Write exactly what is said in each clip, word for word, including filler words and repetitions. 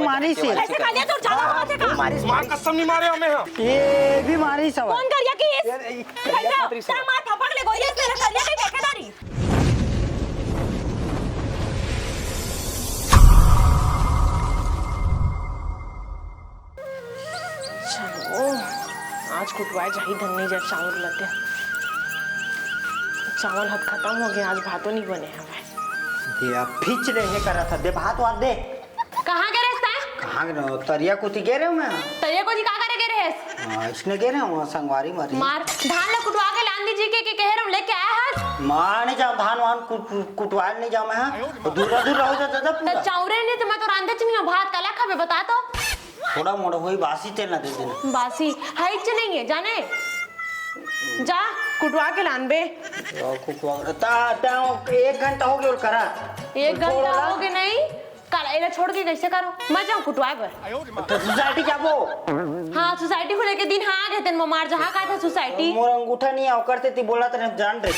मारिस हे। ऐसे कर लिया तो ज्यादा बात है का? मारिस, मार कसम नहीं मारे हमें हम। ये भी मारिस हे। कौन करिया कि इस? यार, ये करिया भैया, पतरी से। तेरा मार थपक ले गोरिया, तेरा करिया कहीं देखे दारी। चलो, आज कुटवाए जाही धन्नी जर चाउर लते। चावल हद खत्म हो गया, आज भातो नहीं बने हवे। दे, अब फिच रहे करा था, दे भात वात दे। कहाँ गे रहेस तैं? कहाँ गे रहेंव? तरिया कोती गे रहेंव मैं। तरिया कोती का करे गे रहेस? हाँ, इसने गे रहेंव, संगवारी मरी। मार, धान ला कुटवा के लान दीजिए के, के कहे रहेंव लेके आए हस? मार नहीं जाओ, धान वान कु-, कु-, कुटवाए नहीं जाओ मैं, हाँ। दूर दूर रहो जा दादा तो पूरा। चाउरे नहीं तो मैं तो रांधे च नहीं हूँ, भात काला खाबे बता तो। थोड़ा मोड़ा होई, बासी तेल ना दे देना। बासी हाइच नहीं है जाने। जा, कुटवा के लान बे। जाओ, कुटवा, ता, ता, एक घंटा हो गया और करा। एक घंटा हो गया नहीं। काला, एला छोड़ के कैसे करो? मैं जाऊँ कुटवाए बर। तो सोसाइटी जाबो? हाँ, सोसाइटी खुले के दिन हाँ आ गए तेन ममार जहाँ का था सोसाइटी। मोर अंगूठा नहीं आओ करते ती बोला तेरे जान रे।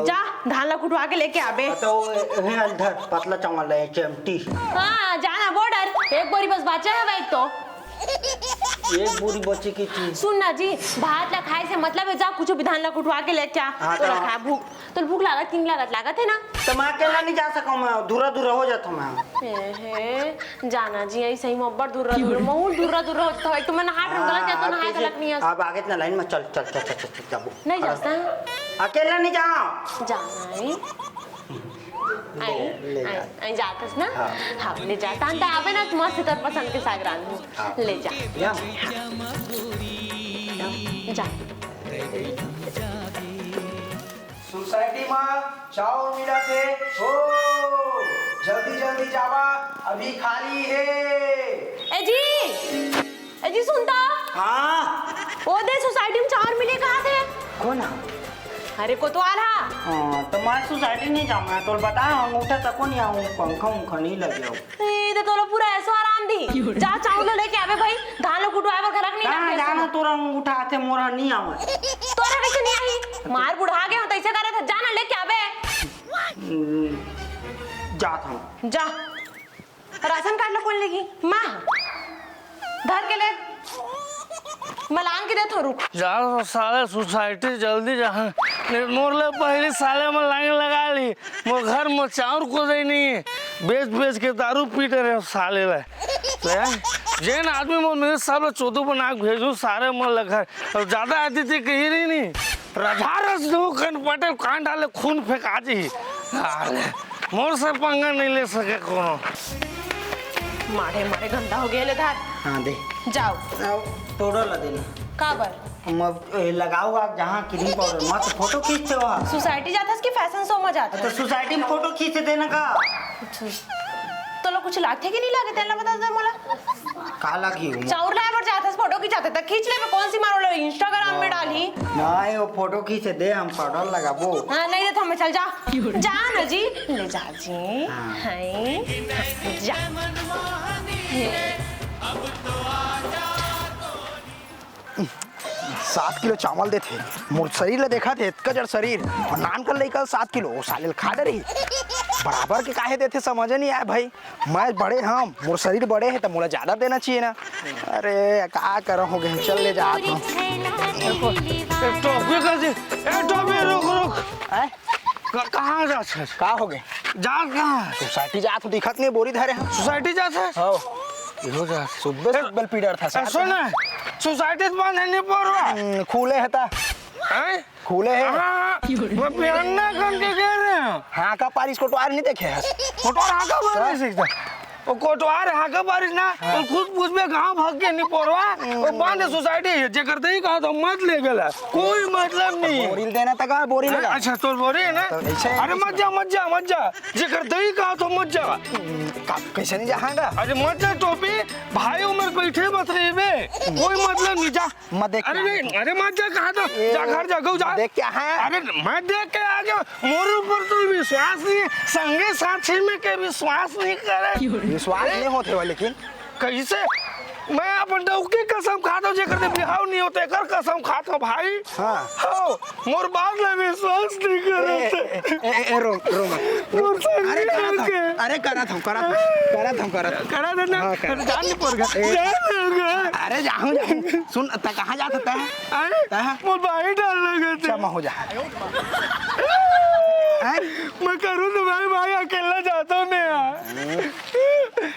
जा, धान ला कुटवा के लेके आबे। तो हे अंधर पतला चावल ले चमटी। हाँ, जाना बॉर्डर, एक बोरी बस बाचा है भाई तो। एक बोरी बचे की थी। सुन ना जी, भात ला खाए से मतलब है, जा कुछ भी धान ला कुटवा के लेके आ। हाँ, तो तो रखा भूख। तो भूख लागत, किन लागत, लागत है ना? तो मैं अकेला नहीं जा सकूँ, मैं दूरा दूरा हो जाता हूँ मैं। हे, हे, जाना जी, ऐसे ही मोब्बर दूरा दूरा, महू दूरा दूरा होता है। तो मैं नहा हाँ, गलत जाता, नहा गलत नहीं है। अब आगे इतना लाइन में चल, चल, चल, चल, चल, चल, जाबो। नहीं जाता है। अकेला नहीं जाओ। जाना है। आई, ले आई, जा। आई जातस ना? हाँ। हाँ, ले जा। तान ता आबे ना, मस्त तोर पसंद के साग रांधू। हाँ। ले जा। या। जा। सोसाइटी मा चाउर मिलत हे। ओ, जल्दी जल्दी जावा, अभी खाली हे। ए जी, ए जी सुन तो। हाँ। ओ दे सोसाइटी में चाउर मिले कहाँ से? कौन हा? अरे कोतवाल हा। हाँ, तो मैं सोसाइटी नहीं जाऊँ, मैं तो बता, अंगूठा तक नहीं आऊँ, पंखा उंखा नहीं लगे हो। ए, तो तोला पूरा ऐसो आराम दी। जा, चाउर ला लेके आबे भाई, धान ला कुटवाए बर घलक नहीं ना, जाना। तोरा अंगूठा आथे, मोरा नहीं आवे। तोरा कैसे नहीं आई? मार बुढ़ा गए हो, तो ऐसे करे था, जाना लेके आबे। हम्म, जात हूँ। जा। राशन कार्ड ला कौन लेगी? माँ। धर के ले। मैं लान के देत हो, रुक। जा तो साले सोसाइटी जल्दी जा। नहीं, मोर ले पहली साले में लाइन लगा ली। मोर घर में चाउर को दे नहीं। बेच बेच के दारू पीट रहे हो साले ले। ले, जेन आदमी मोर मेरे साले चोदू बना के भेजू सारे मन ले घर। और ज्यादा आती थी कही रही नहीं। राधा रस दो कन पटे कान डाले खून फेंका जी। साले, मोर से पंगा नहीं ले सके कोनो। मारे मारे गंदा हो गया ले धार। हाँ दे। जाओ। पाउडर ला देना। का बर? हम अब, ए, लगाओ आप जहाँ क्रीम पाउडर, मत फोटो खींचते हो आप। सोसाइटी जाथस कि फैशन शो में जाथस? तो सोसाइटी में फोटो खींच देना का? अच्छा। तोला कुछ लागथे कि नहीं लागे? तेला बता दे मोला। का लागी हूँ? चाउर लाए बर जाथस, फोटो खिंचाथे त खींच लेबे, कौन सी मारो ले Instagram में डाली। नहीं, वो फोटो खींचे दे, हम पाउडर लगाबो। हाँ, नहीं देता मैं, चल जा। जा ना जी, ले जा जी। हाँ। हाय। जा। सात किलो चावल देथे, मोर शरीर ला देखा थे, इतका जड़ शरीर, और नान कर लइका सात किलो, वो साले ल खा डरही। बराबर के काहे देथे, समझ नहीं आए भाई। मैं बड़े हम, मोर शरीर बड़े है, त मोला ज्यादा देना चाहिए ना। अरे, का करहूँ, हो गए, चल ले जात हूँ। ए, टोपी का जी, ए, टोपी, रुक, रुक। हैं? क-, कहाँ जात हस? का हो गए? जात कहाँ है? सोसाइटी जात हूँ, दिखत नहीं, बोरी धरे हैं। सोसाइटी जात है? हाँ। इहो जात। सुबह, ए, सुबह पीडर था, ए, साथ सुन में। ना, सोसाइटी तो बंद है, नहीं पड़ रहा। हम्म, खुले है ता। हैं? खुले है। हाँ, वो पियन्ना कौन के कह रहे हैं? हाँ, का पारिस कोटवार नहीं देखे है? कोटवार हाँ का बारिस हाँ। एकदम। वो कोटवार हाँ का बारिस ना, हाँ। वो खुद पूछबे कहाँ भाग के नहीं पड़वा, वो बांध सोसाइटी है, जेकर तई कहा तो मत ले गला, कोई मतलब नहीं। बोरी देना तक बोरी हाँ, लगा। अच्छा, तोर बोरी है ना? तो ऐसे अरे मत जा, मत जा, मत जा, जेकर तई कहा तो मत जा। का, कैसे नहीं जाएगा? अरे मत जा टोपी, भाई उम्र बैठे मत रही बे, कोई मतलब नहीं, जा। मैं देख के अरे आ नहीं, गया। अरे मत जा, कहा तो ए, जा, घर जा, गऊ जा। मैं देख के आया। अरे मैं देख के आ गया। मोर ऊपर तो विश्वास नहीं है, संगे साथी में के विश्वास नहीं करे। विश्वास नहीं होते हुआ लेकिन। कैसे? मैं अपन डौकी कसम खात हूँ, जेकर से बिहाव नहीं होते, एकर कसम खात हूँ भाई। हाँ। हो, मोर बात ला विश्वास नहीं करत। ए, ए, ए, ए, रो, रो मत। मोर संग अरे, करत हूँ, के। अरे, करत हूँ, करत हूँ, करत हूँ, करत हूँ। करा देना, हाँ, कर। अरे, जान नहीं पड़ गया। ए। जान नहीं पड़ गया। अरे, जाहूँ, जाहूँ। सुन, त कहाँ जात होता है? अरे, त? मोर भाई डर लगे थे। क्षमा हो जा। हैं? मैं करूँ तो भाई, भाई, अकेला जाता हूँ मैं यार।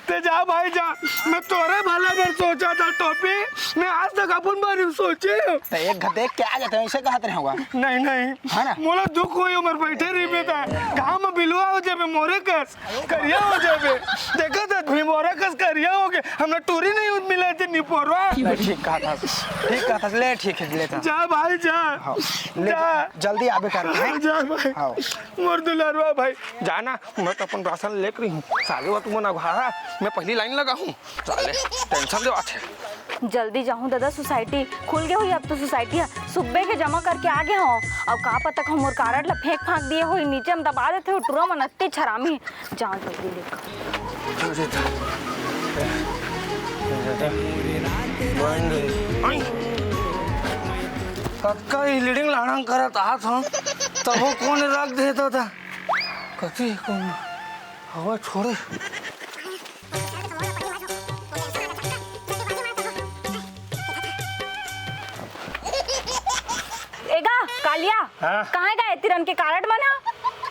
ते जा भाई जा, मैं तोरे भला बर सोचा था टोपी, मैं आज तक अपन बारे में सोचे। तो एक घ-, देख के आ जाते हैं, इसे कहत रहे होगा। नहीं, नहीं। है ना? मोला दुख होई, उमर बैठे रही बेटा। घाम में बिलुआ हो जाबे, मोरे कस करिया हो जाबे। देखा था, भी मोरे कस करिया हो गए। हमने टूरी नहीं मिला थे निपोरवा। नहीं, ठीक कहा था, ठीक कहा था। ले, ठीक है, ले था। जा भाई, जा। हाँ, ले, जा। जल्दी आबे कर, हैं? जा भाई। हाँ। मोर दुलरवा भाई, जाना, मैं तो अपन राशन लेके रही हूँ। साले वा तुमन अघारा, मैं पहली लाइन लगा हूँ। साले, टेंशन देवाथे। जल्दी जाहूँ दादा, सोसाइटी खुल गए होई अब तो। सोसाइटी ह सुबह के जमा करके आ गए हो। अब का पता कहूँ मोर कारड ला फेंक फांक दिए होई, नीचे में दबा देते हो, टुरा मन अत्ते छरामी। जा जल्दी लेकर। अरे दा-, बंद। आई। कतका ही लीडिंग लाड़ंग करत आत हो, तबो कोन रख देता था। कथी कौन हवा छोड़े। एगा, कालिया, हाँ? कहाँ गए तिरन के कारड मन ह?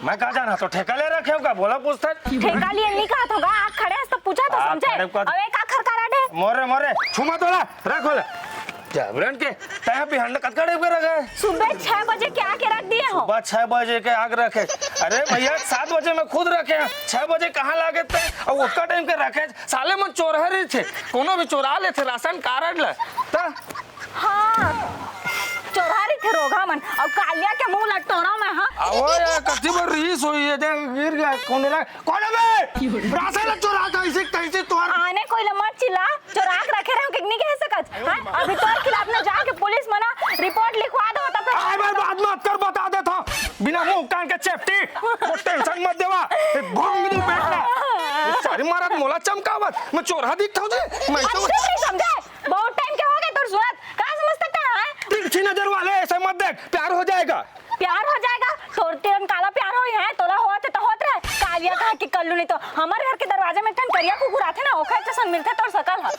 मैं का जाना, तो ठेका ले रखे हो का? बोला पूछता। ठेका लिए नहीं कहा था, आग खड़े हस तो पूछा था, आ, समझे? खड़े का अब एक आखर कारड है। मोरे, मोरे, छुमा तोला, रख होला। जबरन के, तय बिहान कतका टाइम के रखा है? सुबह छह बजे के आके रख दिए हो। सुबह छह बजे के आग रखे। अरे भैया, सात बजे मैं खुद रखे हैं, छह बजे कहाँ लागे तय? अब उतना टाइम के रखे, साले मन चोरहा रहिथे, कोनो भी चोरा लेथे राशन कारड ला। त हाँ, चोरहा रहिथे रोगहा मन। अब कालिया के मुंह ला टोरा में, हाँ। आवो यार, कति बार रिहिस होई ये, देख गिर गया, कोने ला, कोने में? राशन ला चोरा था, इसे कैसे तोर? आने कोई ला मत चिल्ला, चोरा के रखे रहो, कितनी कह सकत? हाँ, अभी तोर खिलाफ ना जाके पुलिस मना रिपोर्ट लिखवा दो, तब फिर आए, मैं बात मत कर, बता देता हूँ। बिना मुंह कान के चेपटी, वो टेंशन मत देवा। ये भोंग नहीं बैठना। वो सारी मारत मोला चमकावत, मैं चोरहा दिखता हूँ जी, मैं तो अच्छा नहीं समझे, बहुत टाइम के हो गए तोर सुनत, कहाँ समझ सकता है? तिरछी नजर वाले ऐसे मत देख, प्यार हो जाएगा। प्यार हो जाएगा? तोर तिरन काला प्यार होई है, तोला होत है तो होत रहे। कालिया कहा कि कल्लू नहीं तो हमर घर के दरवाजे में ठन करिया कुकुर आथे ना, ओखर जैसन मिलथे तोर सकल ह।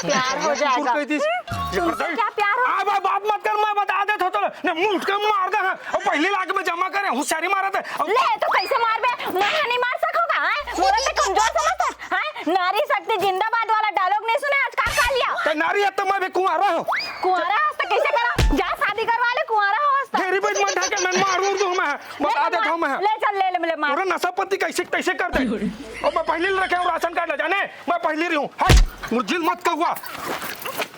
प्यार हो जाएगा। कुकुर कह दिस। हम्म, ये तुमसे बताई। क्या प्यार हो? आ, बा-, बात मत कर, मैं बता देता हूँ तोला। ने मुंह उठ के मार दे, हाँ। अब पहली लाख में जमा करे, होशियारी मारत है। अब ले, तो कैसे मारबे? मैं नहीं मार सकोगा, हैं? मोला ते कमजोर समझत है, हैं? नारी शक्ति जिंदाबाद वाला डायलॉग नहीं सुने आज का, कालिया? ते नारी है तो मैं भी कुंवारा हूँ। कुंवारा हस तो कैसे करा? जा शादी करवा ले, कुंवारा हो हस तो। तेरी बेच मत ढाके, मैं मारूं तू मैं। बता देता हूँ मैं। ले चल, ले, ले, ले, मार। पूरा नशा पत्ती कैसे, कैसे कर दे। और मैं पहले ले रखे हूँ राशन कार्ड ले जाने, मैं पहले रही हूँ। हट, मुझे मत कहूआ।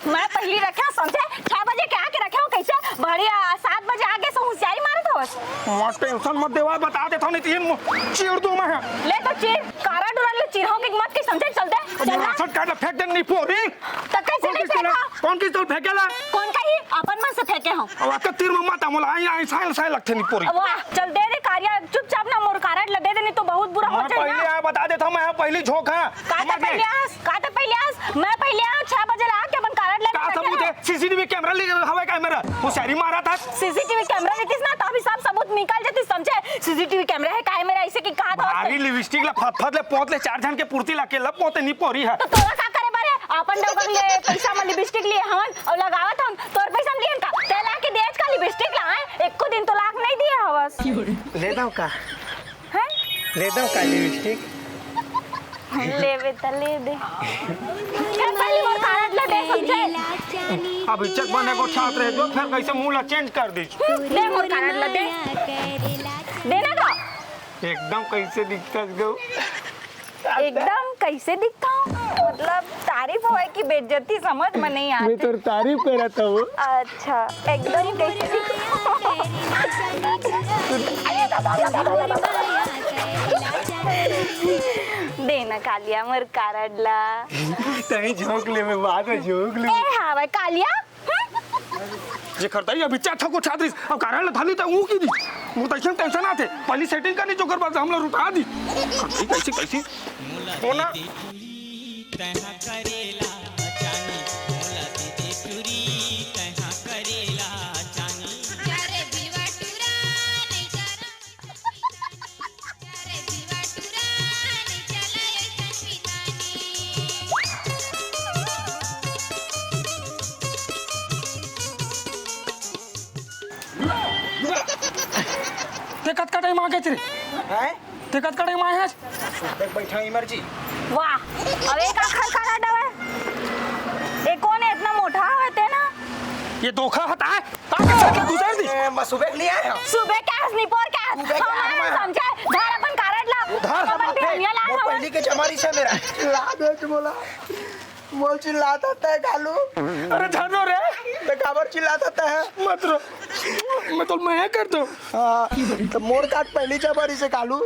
मैं पहले रखे हूँ, समझे? छह बजे के आके रखे हूँ, कैसे? बढ़िया, सात बजे आके से होशियारी मारत हो बस। मत टेंशन मत देवा, बता देता हूँ, नहीं तो ये मु-, चीर दूँ मैं। ले तो चीर, कारा डुरा ले चीर हो कि मत के समझे, चल दे, अब चल ना। राशन कार्ड फेंक दे, नहीं पोरी। तो कैसे कौन नहीं किस तरह, फेंका? कौन किस तरह फेंकेला? कौन कही? अपन मन से फेंके हो। अब आपका तीर में मत आमोला, आई, आई, साइल, साइल लगते नहीं पोरी। वाह, चल दे दे कारिया, चुपचाप ना मोर कारड ला दे दे, नहीं तो बहुत बुरा हो मैं जाए पहले ना। आया, बता देता हूँ, मैं यहाँ पहली झोंक, हाँ। का समझ तक गए? पहले आस, का तक पहले आस? मैं पहले आया, छह बजे ला आके अपन कारड लेके का बैठे सबूत रहो। है? सीसीटीवी कैमरा लगे हवा है, कैमरा। होशियारी मारा था। सीसीटीवी कैमरा रहतीस ना, तो अभी सब सबूत निकल जातीस, समझे? सीसीटीवी कैमरा है, कैमरा ऐसे कि कहा था भारी लिपस्टिक ला फत फत ले पोत ले, चार झन के पूर्ति ला के लब पोते नहीं पोरी है। तो तोला का करे बारे? अपन डौका ले पैसा में लिपस्टिक लिए हवन और लगावत हवन, तोर पैसा में लियन का? ते ला के देच का लिपस्टिक ला, हैं? एको दिन तो लाख नहीं दिए हवस। ले दो का? हैं? ले दो का लिपस्टिक? ले बेटा, ले दे। फिर पहली बार कारड ला दे, समझे? अब इज्जत बने को छात्र है जो, फिर कैसे मुंह ला चेंज कर दी? दे मोर कारड ला दे। देना का? एकदम कैसे दिखता है गो? एकदम कैसे दिखता हूँ? मतलब तारीफ होए कि बेइज्जती समझ में नहीं आती। मैं तो तारीफ करता हूँ। अच्छा, एकदम कैसे दिखता हूँ? देना कालिया मोर कारड ला। तहीं झोंक ले, मैं बाद में झोंक ले। ए हाँ भाई कालिया, जे खरदाई अभी चार ठको छात्रीस, अब कारड ला धाली त ऊ की दी। मुझे तो ऐसा टेंशन आते, पहली सेटिंग करनी जो कर बाद हम लोग रुका दी। खरदाई कैसी कैसी होना। तैं करेला जानी कतका टाइम आ गेच रे? हैं? ते कतका टाइम आए हस? सुबह बैठा इमरजी। वाह, अब एक आखर का रहा डबे। ए कौन है, इतना मोटा हवे ते ना? ये धोखा हता है। आके साथ ला गुजर दी। ए, मैं सुबह के लिए आया हूँ। सुबह क्या हस, निपोर क्या हस? सुबह क्या हम हस, आए मैं? समझे? धर अपन कारड ला। धर। अपन भेड़िया ला वो हवा। पहली के जमारी से मेरा। ला दे तू बोला। मोल चिल्लात हस तैं कालू। अरे झनो रे। त काबर चिल्लात हस तैं? मत रो। मैं तो मैं करता हूँ। हाँ, त मोर काट पहली जमारी से कालू।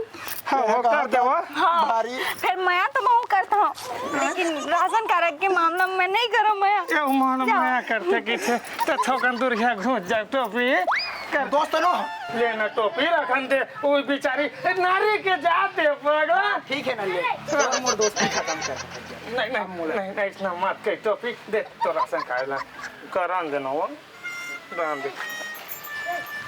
हाँ, वो कहा कर दे वो। हाँ, भारी। फिर मैं तो मैं करता हूँ, लेकिन राशन कारड के मामला में नहीं करो मैं। ए, उमान जाओ। मैं करते कि थे, तो थोकन दूर गया घूम जाए टोपी। कर दोस्त नो। ले ना टोपी रखन दे, वो बेचारी नारी के जात है पगला। ठीक है ना, ले। तो मोर दोस्ती खत्म कर। नहीं, नहीं, नहीं, नहीं, इसना मत कही टोपी, दे तो राशन कारड ला। करन देना वो।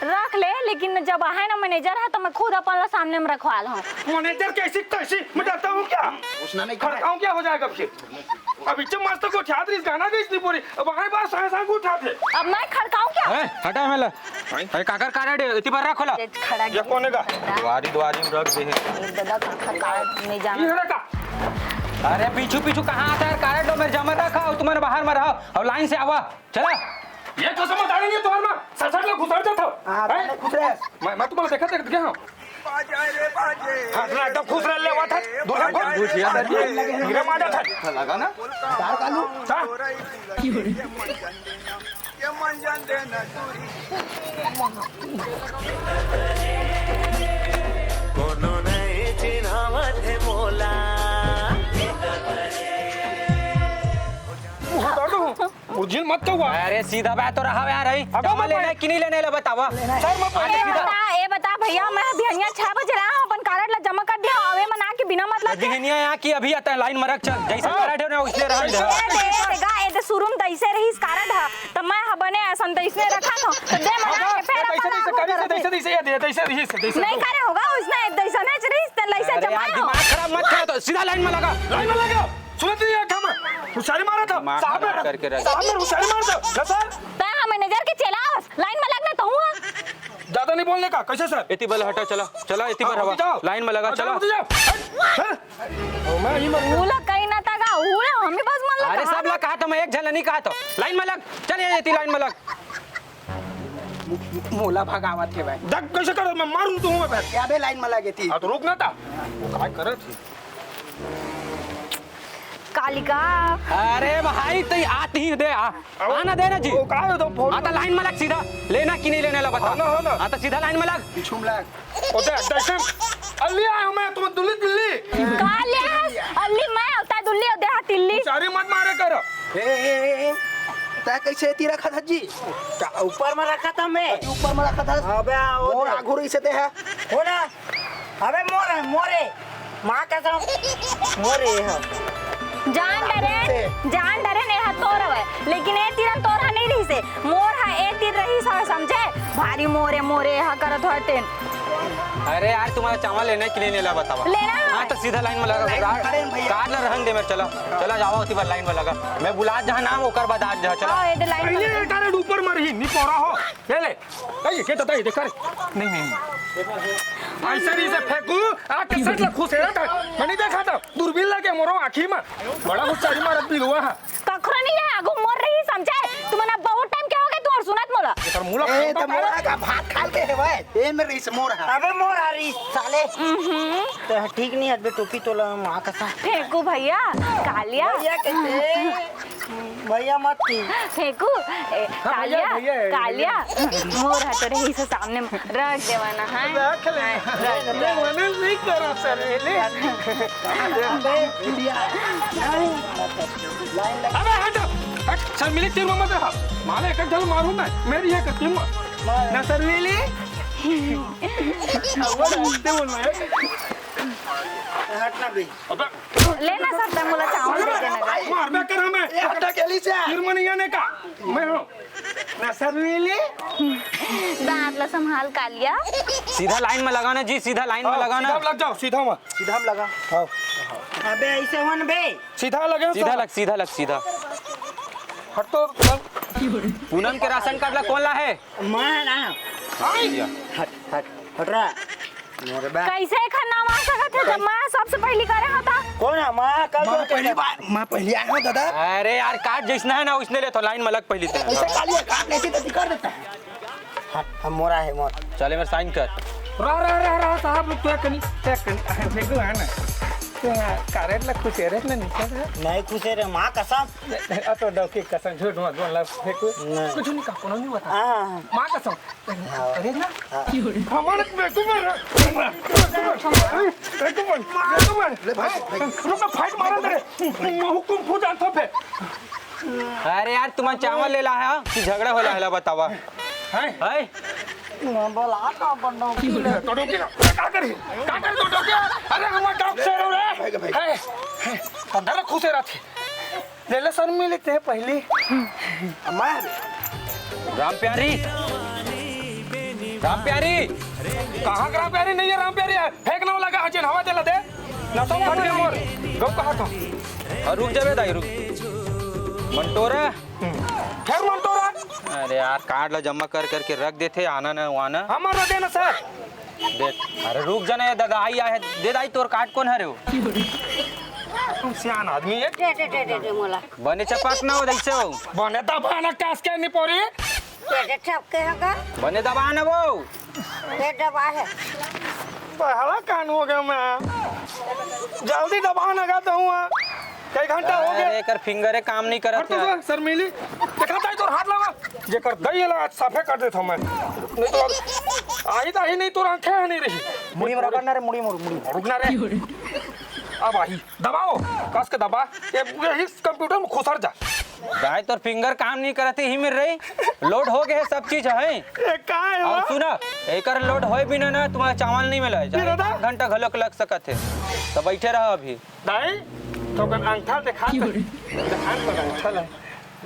रख ले, लेकिन जब आहे ना मैनेजर ह, तो मैं खुद अपन ला सामने में रखवा लूँ। मैनेजर कैसी कैसी? मैं डरता हूँ क्या? उसने नहीं कहा। खड़काऊँ क्या हो जाएगा फिर? अब इच्छा मस्त को ख्यात रही गाना गई इतनी पूरी। अब आए बार साए साए को उठाते। अब मैं खड़काऊँ क्या? ए, हटा मेला। अरे काकर कारड है, इतनी बार रखो ला। खड़ा ये कौन है का? दुआरी, दुआरी में रख दे है। दादा काकर कारड नहीं जाना। ये है का? अरे पीछू पीछू कहाँ आता है? कारड लो मेरे जमा रखा हो, तुम्हारे बाहर में रहो और लाइन से आवा। चला। ये तो समझ आ रही है तुम्हारे माँ। ससुर लोग घुसर जाता हो। हाँ, हैं? तुमने खुश रहे। मैं, मैं तुम्हारा देखा देख गया हूँ। हाँ, ना एकदम खुश रह ले हुआ था। दूल्हा को। बुझिया। मेरे माँ जाता है। लगा ना? दार कालू। हाँ। कोनो नहीं चिन्हावत है मोला। उधर तो। उर्जिन मत तो हुआ। अरे सीधा बात तो रहा यार, है। अब जमा मैं लेना है कि नहीं लेने ला बतावा। सर, मैं अरे पहले सीधा। बता, ए बता भैया, मैं बिहनिया छह बजे रहा हूँ, अपन कारड ला जमा कर दिया, अवे मना के बिना मतलब के। बिहनिया यहाँ की अभी आता है, लाइन में रख चल, जैसे हाँ। कारड है ना, उसने रहा ए दे। दे, ए दे, गा, ए दे, शुरू में तो ऐसे रहीस कारड हा, तो मैं हा बने ऐसन तो इसने रखा था, तो दे मना के फिर ऐसे, अपन ऐसे, लागू ऐसे, करत ऐसे, है। ऐसे, ऐसे, ऐसे, ऐसे, ऐसे, नहीं ऐसे। करे होगा, उसने ऐसे नहीं रहीस, तो ऐसे अरे जमा यार, हो। दिमाग खराब मत करो, तो सीधा लाइन में लगा। लाइन में लगा। सुनत नहीं है क्या मैं? हुशारी मारा था। दिमाग साहब खराब ने, करके रख साहब ने हुशारी मारा था। ना सर। तै हा मैनेजर के चेला हस, लाइन में लगना तो हुआ। ज्यादा नहीं बोलने का, कैसे सर? एती बल हटा, चला, चला, एती हाँ, बर हवा। उठ जाओ। लाइन में लगा, अच्छा, चला। उठ जाओ। हट, हट। ओ, मैं ही मर गया। उला कहीं ना तगा, उला हम ही बस मन लगा अरे, सब ला कहा था मैं, एक झन ला नहीं कहा था। लाइन में लग, चल, ये एती लाइन में लग। मो-, मोला भगावत हे भाई। देख, कैसे कर, मैं मारूं तू, मैं भाई। क्या बे लाइन में लगे थी? हाँ, तो रुक ना था। वो काय करत थी? कालिका। अरे भाई, तई आती ही दे, आ। अब आना दे ना जी। वो का है तो फोन आता लाइन में लग सीधा। लेना कि नहीं लेने ला बता। हाँ ना, हाँ ना। हाँ, तो सीधा लाइन में लग। पीछू में लग। ओ दे, दे से अल्ली आयो मैं, तुम दुल्ली दिल्ली। कालिया, अल्ली मैं होता दुल्ली, ओ दे हा तिल्ली। चारी मत मारे कर। ए, ए, ए, ए। तै कैसे एती रखा था जी? का ऊपर में रखा था मैं। ऊपर में रखा था। अबे, आ, वो और दे। आघू रही से ते है। हो ना? अबे मोर है, मोरे। माँ कसम, मोरे ह। जान डरे, जान डरे ने हा तोर हवय, लेकिन ए तीर तोर हा नहीं रहिसे, मोर हा ए तीर रहिस हवय, समझे? भारी मोरे, मोरे हा करत हवय तेन। अरे यार, तुम्हारा चावल लेना है कि नहीं लेना बतावा। लेना है। हाँ, तो सीधा लाइन में लगा। लाइन में खड़े हैं भैया। कार ला रहन दे मेरे, चला, चला जावा उसी बार लाइन में लगा। मैं बुला जहाँ नाम ओकर बाद आ जा, चला। हाँ, ये तो लाइन में पहले लगा। ये डायरेक्ट ऊपर मर ही, नहीं पौरा हो। ले ले। ए, ये क्या दादा, ये देख रे। नहीं, नहीं, नहीं। ऐसे नहीं से फेंकू, आ कैसेट ला खुसेड़ा था। मैं नहीं देखा था। दूरबीन लगे मोरो आँखी में। बड़ा होशियारी मारत बिलुआ है। कखरो नहीं है, आगू मोर रही समझे। तुमने बहुत टाइम के हो गए, तू और सुनत मोला। ये तर मुला ए, तो मोरा का भात खाल के है भाई। ए, मेरे इस मोर है। अबे मोर आ रही, साले। हम्म। तो ठीक नहीं है, अबे टोपी तोला माँ का सा। फेंकू भैया, कालिया। भैया कहते। भैया मत की। फेंकू, ए, हाँ, भैया, कालिया, भैया, भैया। कालिया, मोर हटो रे, इसे सामने में रख देवाना, हाँ? रख ले। हाँ, रख दे। मैं मना नहीं करा सर, ले। अबे हट, हट, सर मिले तीर मत रहा। माले एक जल मारूं मैं, मेरी ये करती हूँ। ना सर मिली। अब वो हटते बोल रहे हैं। हटना भी। अबे लेना सर, तै मोला चावल दे देना। मार बे कर हमें। ये हटा के ली से। फिर मन ये ने का। मैं हूँ। ना सर मिली। दांत ला संभाल कालिया। सीधा लाइन में लगाना जी, सीधा लाइन में हाँ, लगाना। सीधा लग जाओ, सीधा में। सीधा में लगा। हाँ। अबे ऐसे हो न बे। सीधा लगे ना सीधा सर। लग, सीधा लग, सीधा। हट तो। पूनम के राशन कार्ड ला कौन ला है? मैं ना। आई। हट, हट, हट रहा। मोर बा। कैसे एखर नाम आ सकत हे, जब मैं सबसे पहली करे हों त? कौन है? मैं कल माँ, पहली बार, मैं पहली आया हूँ, दादा। अरे यार, काट जैसना है ना, उसने ले तो लाइन में लग पहली ते। ऐसे कालिया काट लेती तो कर देता है। हाँ, हम मोरा है, मोर। चले, मेरे साइन कर। रह, रह, रह, रह, साहब, रुक, तो एक कनी, एक कनी, देखो, है ना? तो हाँ, कारेट ला खुश है, रेट ला नीचे रह। नहीं खुश है रे, माँ कसम। अब तो डौकी कसम, झूठ मत बोल, ला फेंकू। नहीं। कुछ नहीं कहा, कोनो नहीं बता। हाँ। माँ कसम। अरे ना। हाँ। हमारे बेटू मर। बेटू मर। बेटू मर। ले भाई, भाई। रुक ना, फाइट मारा तेरे। हुकुम फू जानता फे। अरे यार, तुमन चावल ले ला है कि झगड़ा होला है, ला बतावा। हैं? हैं? बोला ना अपन डौकी ले। तो डौकी का, का करी? का करी तो डौकी? अरे हमार डौक से रे। भाई, भाई। हैं? हैं? अंदर खुश रहते। ले ले सर, मिल लेते हैं पहली। हमार। राम प्यारी, राम प्यारी। कहाँ के राम प्यारी? नहीं है राम प्यारी है। फेंक ना लगा हजन हवा देला दे। ना तो फट गया मोर। गौ कहा था। और रुक जाबे दाई, रुक। मंटोरा। फिर मंटोरा। अरे यार, कार्ड ला जमा कर करके रख देथे, आना ना वाना। हमारा देना सर। दे। अरे रुक जा ना, ये दगाई आए है। दे दाई, तोर कार्ड कौन हरे हो? तुम सियान आदमी है। दे, दे, दे, दे, दे, मोला। बने चपक ना हो, जैसे हो। बने दबा ना, कस के नहीं पोरी। दे, दे, चपके होगा। बने दबा ना वो। ये दबा है। बहला कान हो गया मैं। जल्दी दबा ना गा तो हुआ। कई घंटा हो गया। अरे, एकर फिंगरे काम नहीं करत अरे, यार। सर, सर मिली। देखा ताई तोर हाथ लगा। जेकर दई ला आज साफे कर देता मैं। नहीं तो अब आही ताही नहीं, तोर आंखें नहीं रही। मुड़ी में रगड़ ना रे, मुड़ी, मुड़ी, मुड़ी। रुक ना रे। अब आही। दबाओ, कस के दबा। ये, यही कंप्यूटर में खुसर जा। दाई, तोर फिंगर काम नहीं करत, ही मिल रही। लोड हो गए, सब चीज है। ये का है और वो? सुना, एकर लोड होए बिना ना तुम्हारा चावल नहीं मिला। ये दादा? घंटा घलोक लग सकत है, तो बैठे रहो अभी। दाई, तो कन अंगठा दिखा। दिखा तो अंगठा ले।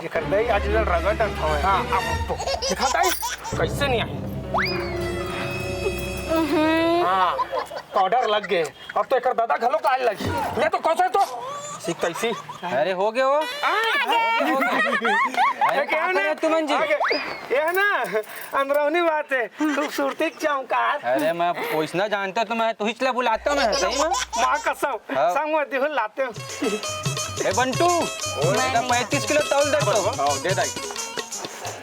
जेकर दई आज ले रगड़ डर थवे। हाँ, अब तो। दिखा दाई, कैसे नहीं आई? हाँ, पाउडर लग गए। अब तो एकर दादा घलो काल लगी। ले तो कौन सा तो? सीख तैसी। अरे हो गए हो। आ गए। अरे ये क्या का ना? करे तुमन जी? आ गए। ये ना, अंदरूनी बात है। खूबसूरती के चमकार। अरे मैं वैसना जानता तो मैं तुहिच ला बुलाता मैं, सही में। माँ कसम, हाँ। संग में दिहुल लाते हो। ए बंटू, ओए। बेटा पैंतीस किलो तौल दे तो। हाँ, दे दाई।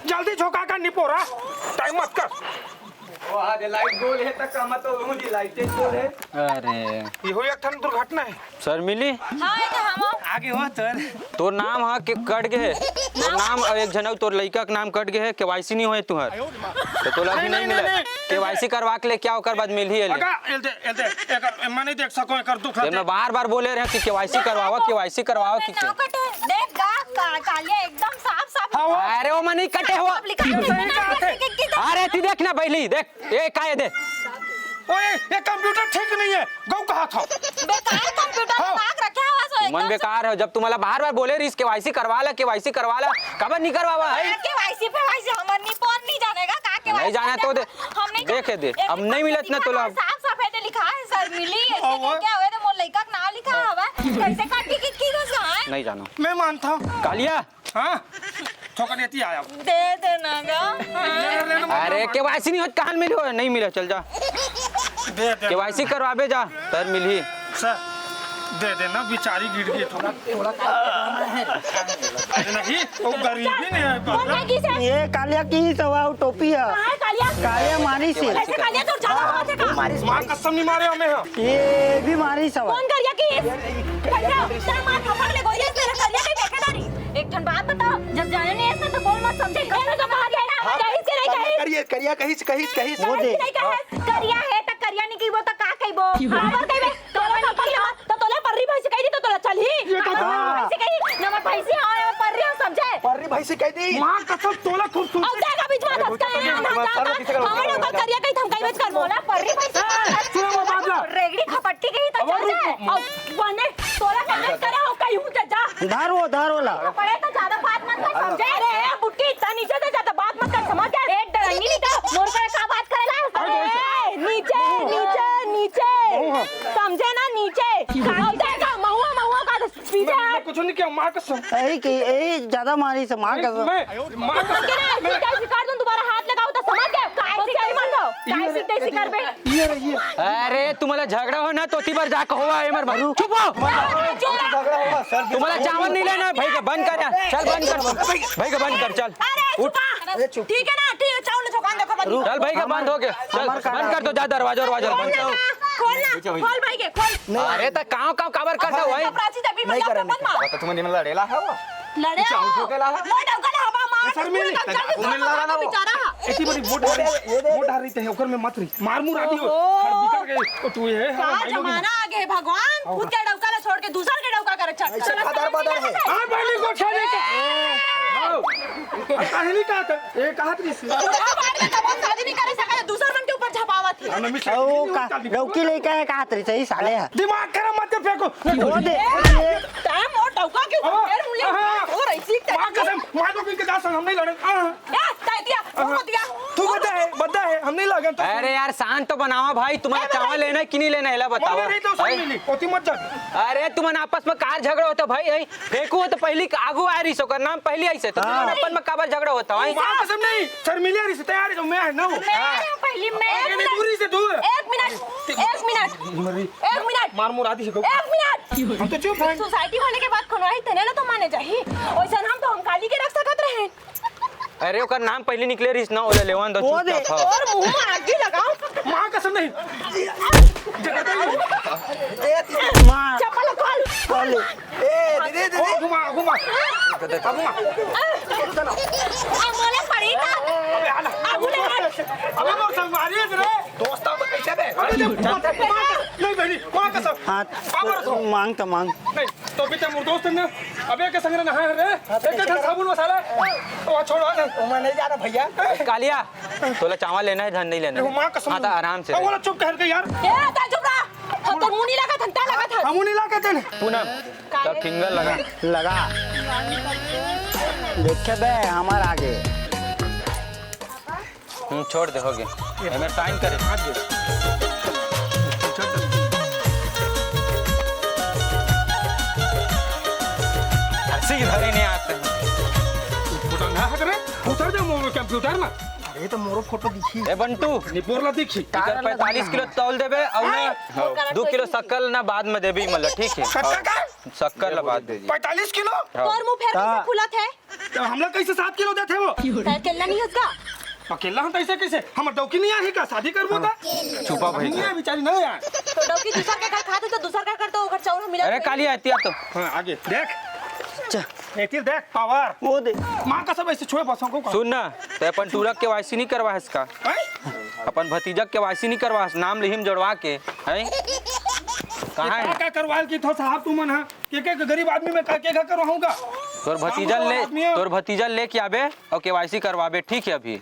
जल्दी झोंका का निपोरा, टाइम मत कर। ओ, आज लाइट गोल है, तक का मतलब हूँ जी, लाइट गोल है। अरे। ये हो एक ठन दुर्घटना है। शर्मिली। हाँ, ये तो हम हो। आगे हो, चल। तोर नाम हा के कट गए है। तोर नाम और एक झन अउ तोर लइका के नाम कट गए है, केवाईसी नहीं होए तुहर। तो तोला अभी नहीं, नहीं नहीं, मिला। नहीं, नहीं। केवाईसी करवा के लेके आओ, ओकर बाद मिलही एले। अगा, एल दे, एल दे, एकर, मैं नहीं देख सको, एकर दुख तेरे रहते। मैं बार-बार बोले रहे कि केवाईसी करवावा, केवाईसी करवावा, मैं कि ना कटे, देख गा, का-, कालिया एकदम साफ, साफ हाँ, वो। अरे, वो मैं नहीं कटे हो। साफ लिखा है। सही बात है। कि-, कि-, अरे, तू देख ना, बैली, देख। ए, का ये दे? ओए, ये कंप्यूटर ठीक नहीं है। गौ कहा था। बेकार कंप्यूटर हाँ। दिमाग रखे हवा सो मन एकदम से। बेकार है, जब तुम्हारा बार-बार बोले रहीस, केवाईसी करवा ला, केवाईसी करवा ला, काबर नहीं करवावा है? केवाईसी पे वाईसी हमर नहीं, पर नहीं जानेगा, का केवाईसी नहीं जाने तो दे। हम नहीं देखे दे, एक अब नहीं मिलत ना तोला। साफ सफेद लिखा है, शर्मिली, ऐसे हाँ, वो। क्या हुए तो मोर लइका के नाम लिखा हवा, कैसे काट के की, की घुसा है? नहीं जानो। मैं मानता हूँ। कालिया, हाँ, ठोकर देती आया। दे देना गा। ले, ले, ले, ले, अरे, ले। केवाईसी नहीं होत, कहाँ मिली हो? नहीं मिला, चल जा। दे, दे। केवाईसी करवाबे जा, तर मिलही। सर, दे देना, बेचारी गिर गई थोड़ा। अरे नहीं, वो गरीबी नहीं है, कौन बाबा। है किसे? ये कालिया की सवा टोपी है। कहाँ है कालिया? कालिया मारी से। ऐसे कालिया तो ज्यादा बात है का? माँ कसम नहीं मारे हमें हम। ये भी मारी सवा। कौन करिया की? करिया, तेरा माँ थप्पड़ ले गोलियां, तेरा करिया कहीं देखे ना रही। एक ठन बात बताओ, जब जाने नहीं है तो बोल मत समझे। मैंने तो कहा था ना, हाँ। कहीं से नहीं करिया कहीं। करिए, करिया कहीं से, कहीं से, कहीं से। वो कहीं दे। से नहीं कहे। करिया है तो करिया नहीं की वो तो का कही वो? हाँ, वो कही वो। तोला नहीं कही वो। तो तोला पर्री भाई से कही दी तो तोला चल ही। ये तो हाँ। भाई से कही, नमक भाई से हाँ, और पर्री हम समझे। पर्री भाई से कही दी। माँ कसम तोला खूब सुन। अब देखा बीच में धक्का है, हम जाता। हमारे ऊपर करिया कहीं धमकाई बच कर बोला, पर्री भाई से। ए, सुनो वो बात ना। रेगड़ी खपट्टी कहीं तो अब चल और जाए। अब बने तोला कहीं करे हो कहीं हूँ जा। धार वो, धार वो ला। पड़े तो ज्यादा बात मत कर, समझे? अरे, ए, बुट्टी, इतना नीचे से ज्यादा बात मत कर, समझ गया? एक डरंगी नहीं तो मोर पे का बात करेला? अरे, नीचे, नीचे, नीचे। समझे ना, नीचे। कालते का महुआ, महुआ का पीछे मैं, हट। मैं कुछ नहीं किया, माँ कसम। यही की, यही ज्यादा मारी से, माँ कसम। मैं, माँ कसम। समझ गए ना? मैं ऐसी कर दूं, दोबारा हाथ लगाओ तो समझ गए? होशियारी मत हो। काय सीख, काय सीख करबे? ये रे, ये। अरे, तुम्हाला झगड़ा हो ना, तो ती बार जाके होवा, एमर बार। चुप हो। झगड़ा होगा, सर। तुम्हाला चावल नहीं लेना है, भाई के बंद कर यार। चल, बंद कर। भाई के बंद कर, चल। अरे, उठ। चुपा। ठीक है ना, ठीक है, चावल झोंकान देखो, बंद। चल, भाई के बंद हो गया। चल, हमार बंद कर दो, जा दरवाजा, दरवाजा खोल बंद ना, कर। खोल ना, खोल भाई के, खोल। अरे, तो काव, काव, काबर करता अरे, भाई? तो प्राची तभी नहीं मतलब करने मत मार। बता, तुम्हें निमन लड़ेला है वो? लड़े चावल हो। झोंकेला है? लड़ डौका ले हवा मार, सर, पूरे मिली। कंकाल के तुम्हें लड़ा ना वो। बेचारा। ऐसी बड़ी वोट हारी, ये दे। वोट हारी ते है, ओकर में मत रही। मार मुरा दी हो। ओहो। हर बिकर गए। ओ, तू ये है, का हमारे भाई लोग जमाना आ गए भगवान, खुद के डौका ला छोड़ के दूसर के डौका करे चल। ऐसे चल, फदर चल, बदर चल, है। चल। हाँ, पहले को छाने का। हाँ। अब काहे नहीं कहा था? ये कहा था इससे। बुढ़ा बार में तब शादी नहीं करे सका, दूसर मन के ऊपर झपावत है। हाँ, मम्मी, शादी ओ, नहीं का, होता, लौकी लेके आए, कहा तरी सही साले है। दिमाग खराब मत कर, फेंको। वो दे। ए, टाइम और डौका के ऊपर हाँ, फिर मुझे हाँ। और ऐसी माँ कसम, माँ तो इनके दास हम नहीं लड़े। हाँ। ए, ताई दिया, तू मत दिया। तू बद्दा है, बद्दा है, हम नहीं लागन तो। अरे यार, शांत तो बनावा भाई, तुम्हारा चावल लेना है कि नहीं लेना है, ला बताओ। मम्मी नहीं तो सुन भाई। मिली, ओती मत जा। अरे, तुमन आपस में कार झगड़ा होता भाई, है? फेंकू हो तो पहली आगू आ रही, ओकर नाम पहली आई से, तो हाँ। तुमन अपन में काबर झगड़ा होता है? माँ कसम नहीं, सर मिले रही से तैयार है, तो मैं है ना वो। मैं आ रही हूँ पहली, मैं एक मिनट। दूरी से दूर। एक मिनट, एक मिनट, मरी। एक मिनट। मार मुरा दी है को। एक मिनट। हम तो चुप हैं। सोसाइटी वाले के बात कोनो आई, तेने ला तो माने जाही। ओइसन हम तो हम काली के रख सकत रहे। अरे, ओकर नाम पहले निकले रहिस ना, ओला लेवन दो, वो दे। चुपचाप, हाँ। और मुंह में आग भी लगाओ। माँ कसम नहीं। माँ। चप्पल खोल। खोल। ए, दीदी, दीदी। ओ, घुमा, घुमा। घुमा। आ, मोले पड़ी ना। अबे, आ ना। आ, बोले ना। अबे, मोर संगवारी है रे। दोस्त, आओ तो कैसे बे? अबे, जब माँ, माँ, नहीं बहनी, माँ कसम। हाँ, बाबा रखो। मांग तो मांग। नहीं, तो भी ते मोर दोस्त है ना। अबे, के संग नहा है रे। एक, एक साबुन मसाला। ओ, छोड़, आ ना। ओ, मैं नहीं जा रहा, भैया। कालिया, तोला चावल लेना है, धन नहीं लेना है? माँ कसम। हाँ, तो आराम से अब रहे। बोला, चुप कर के यार। ए, ता चुप रहा। हम तो मुंह नहीं लगा था, ता लगा था। हम मुंह नहीं लगा था। पूनम, तब फिंगर लगा। लगा। देखे बे, हमार आगे। हम्म, छोड़ दे, हो गया। एमे साइन करे। हाथ दे। हंसी की धरे नहीं आते। उठा ना हट रे। उतर जा मोर कंप्यूटर में। अरे, तो मोरो फोटो दिखी। ए बंटू। निपोर ला दिखी। इधर पैंतालीस किलो तौल देबे, और ना हाँ। दो किलो शक्कर ना बाद में देबे, मतलब, ठीक है? शक्कर का? शक्कर ला बाद दे। पैंतालीस किलो? हाँ। तोर मुंह फेर का? कैसे फुलत है? तो हमला कैसे सात किलो देते वो? तै अकेला नहीं हस का? अकेला हम तो ऐसे कैसे? हम डौकी नहीं आही का? शादी करबो ता? छुपा भाई। नहीं है बेचारी, नहीं है। तो डौकी दूसर के घर खात है तो दूसर का कर दो, ओकर चाउर हम मिला अरे के काली आती है तो। हाँ, आगे। देख। अच्छा। एतिर देख, पावर। वो दे। माँ कसम ऐसे छुए बसों को। सुन ना, ते अपन टूरा के केवाईसी नहीं करवा है इसका? हैं? अपन भतीजा के केवाईसी नहीं करवा है, नाम लिहिम जोड़वा के, हैं? कहाँ है? का, का करवाल की थो साहब तुमन हा? के, के गरीब आदमी में का, के का करवाऊंगा? तोर भतीजा काम वाला ले, आदमी हो। तोर भतीजा लेके आबे और केवाईसी करवाबे, ठीक है अभी।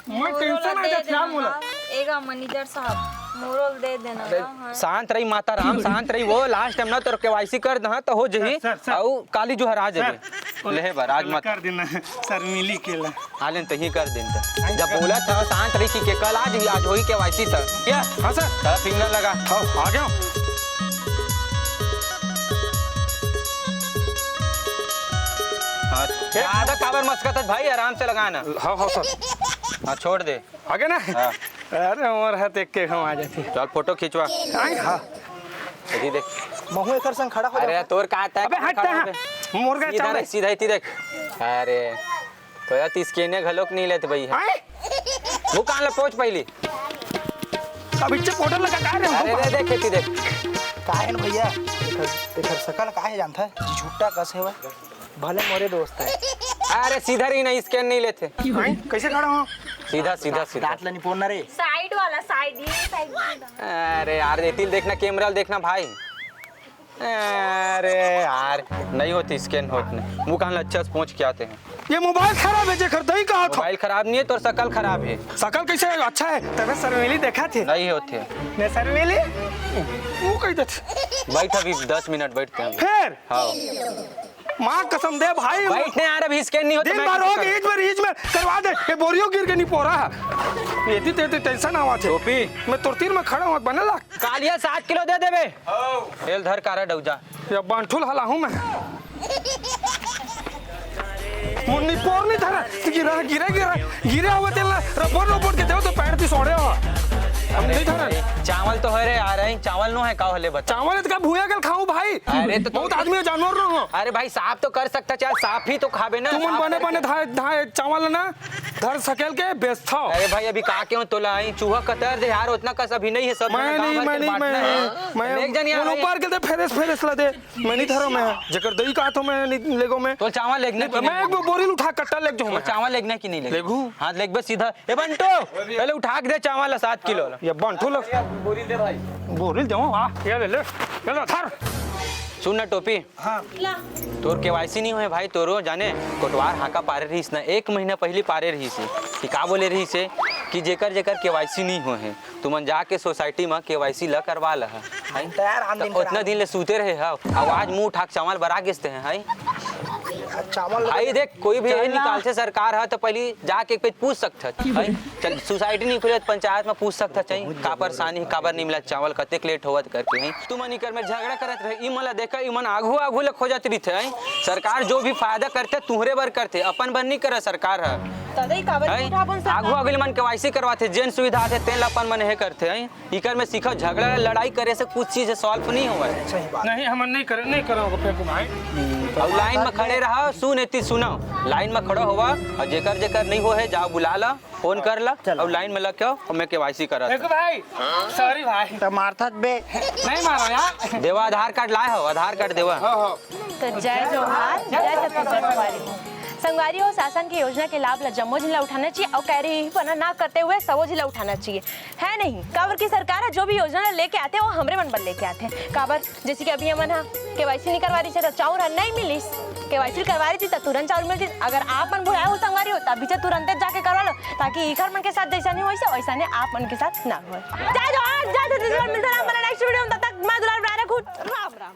मैं मोरो टेंशन ला आ दे जात देना यार मोला। ना, एगा मैनेजर साहब, मोरो ला दे देना अरे, ना, हाँ। शांत रही माता राम, शांत रही। वो लास्ट टाइम ना तोर केवाईसी कर दहा तो हो जही। Sir, sir, sir. अउ काली जो हरा जाबे। सर, लेहे बर, आज मत। कर देना, सर, मिली केला। हालेन तही कर देन त। जब बोला था शांत रही कि के कल आज ही, आज होई केवाईसी त। क्या? हाँ, सर। त फिंगर लगा। हाँ, आ गया। हाँ, ज्यादा काबर मस्कत है भाई, आराम से लगाना। हाँ, हाँ, सर। हाँ, छोड़ दे। आगे ना? हाँ। अरे, मोर हाथ एक के हम आ जाते। चल, फोटो खिंचवा। आए, हाँ। ये देख। महू एकर संग खड़ा हो अरे, जाता। तोर का आता है? अबे, हट, खड़ा हाँ। होबे। मोर का सीधा चावल। देख, सीधा ही देख। अरे, तो यार, तीस के ने घलोक नहीं लेते भाई। आए? मुंह कान ला पोंछ पहली। अब इच्छे पाउडर लगा का रे? अरे, दे, देख, खेती देख। का है न भैया? एकर, एकर शकल का है जानता है? झूठा कस है वह। भले मोरे दोस्त है। अरे सीधा रही ना, स्कैन नहीं लेते। हैं? कैसे खड़ा हूँ? सीधा, सीधा, सीधा। दांत ला निपोरना रे। साइड वाला, साइड, ये साइड वाला। अरे यार, ये तिल देखना, कैमरा देखना भाई। अरे यार, नहीं होती, स्कैन होत नहीं। मुंह कान ला अच्छा से पोंछ के आते हैं। ये मोबाइल खराब है, जेकर दही कहा था। मोबाइल खराब नहीं है, तोर शकल खराब है। शकल कैसे है? अच्छा है, तबे शर्मीली देखा थे। नहीं होते। ने शर्मीली? वो कह देते। बैठ अभी दस मिनट बैठते हैं। फिर? हाँ। माँ कसम दे भाई। बैठने यार, अभी स्कैन नहीं होता, दिन मैं भर हो कैसे गए, करूँ? इस बार, इस बार करवा दे। ये बोरियो गिर के नहीं पोरा है। ये दी, ते, ते टेंशन आवा थे। टोपी। मैं तोर तीर में खड़ा हूँ, बने ला। कालिया सात किलो दे देबे। एल धर कारड अउ जा। ये बांठुल हला हूँ मैं। मुन्नी पोर नहीं धरा, गिरा, गिरा, गिरा, गिरा हुआ तेल, रपोट, रपोट के देव तो पैर ती सोड़े हो। हम नहीं धरा। चावल तो है रे यार, चावल नो है, का होले बता। चावल इतका भूया गल खाऊं भाई। अरे तो बहुत आदमी है, जानवर नो हो। अरे भाई, साफ तो कर सकता, चल साफ ही तो खाबे ना, तुमन साफ बने, करके। बने धाए, धाए चावल ना, धर सकेल के बेचथव। अरे भाई, अभी का के हो तोला आई, चूहा कतर दे यार, उतना कस अभी नहीं है, सब मैं जना गाँव नहीं, भर मैं के नहीं, बांटना मैं है। नहीं, मैं एक जन यहाँ उन आई। ऊपर के दे फेरेस, फेरेस ला दे। मैं नहीं धरो, मैं जेकर दई का तो मैं नहीं लेगो मैं। तो चावल लेगना कि मैं नहीं? एक बोरी उठा कट्टा लेग जाऊं तो मैं। चावल लेगना कि नहीं लेगो? लेगू। हाँ, लेगबे सीधा। ए बंटू, पहले उठा के दे चावल ला, सात किलो ला। ये बंटू ला। बोरी दे भाई। बोरी दे, वाह, ये ले ले। ये ले, धर। सुन ना टोपी। हाँ। तोर केवाईसी नहीं होए भाई, तोरो जाने कोटवार हाका पारे रहीस ना, एक महीना पहली पारे रहीस हे। कि का बोले रहीस हे कि जेकर जेकर केवाईसी नहीं होए हे, तुमन जाके सोसाइटी म केवाईसी ल करवा लह। हैं? तैयार आन दिन तो उतना करा। दिन ले सूते रहे हव, आवाज मुंह उठा के चावल बरा गेसते हैं, हैं? चावल आई देख, कोई भी यही निकालथे सरकार ह, तो पहली जाके एक पेज पूछ सकथस, हैं? चल, सोसाइटी नहीं खुले, पंचायत में पूछ सकथस, हैं? का परेशानी, काबर नहीं मिला चावल, कतेक लेट होवत करके, हैं? तुमन इकर में झगड़ा करत रहे, ई मन ला देखा, ई मन आघू आघू ले खोजत रहिथे, हैं? सरकार जो भी फायदा करथे, तुहरे बर करथे, अपन बर नहीं करे सरकार ह। दादा, ई काबर हैं? उठा अपन सरकार? आघू आघू ले मन केवाईसी करवाथे, जेन सुविधा आथे, तेन ला अपन मन हे करथे, हैं? इकर में सीखो, झगड़ा लड़ाई करे से कुछ चीज सॉल्व नहीं होवे। सही बात। नहीं, हमन नहीं करे, नहीं करो फेंकू भाई। अउ लाइन में खड़े रहो, सुन एती सुनो, लाइन में खड़ो होवा, अउ जेकर जेकर नहीं हो है, जाओ बुला ला, फोन कर ला, चल। अउ लाइन में लग के आओ, अउ मैं केवाईसी करत फेंकू हूँ। भाई, सॉरी भाई। तो मारथस बे। नहीं मारो यार। देवा आधार कार्ड लाए हो, आधार कार्ड देवा। हाँ, हाँ। तो जय जोहार, जय छत्तीसगढ़ संगवारी हो। संगवारी हो, शासन के योजना के लाभ ला जम्मो झिन ला उठाना चाहिए, अउ कह रही बना ना करते हुए सबो झिन ला उठाना चाहिए, है नहीं? काबर की सरकार ह जो भी योजना ला लेके आथे, वो हमरे मन बर लेके आथे। काबर, जैसे कि अभी हमन ह केवाईसी नहीं करवा रही थे, तो चाउर ह नहीं मिलिस। केवाईसी करवा रही थी, तो तुरंत चाउर मिलती। अगर आप मन बुलाए हो संगवारी हो, तभी से तुरंत जाके करवा लो, ताकि इखर मन के साथ जैसा नहीं होइस, वैसा नहीं आप मन के साथ ना होए। जय जोहार, जय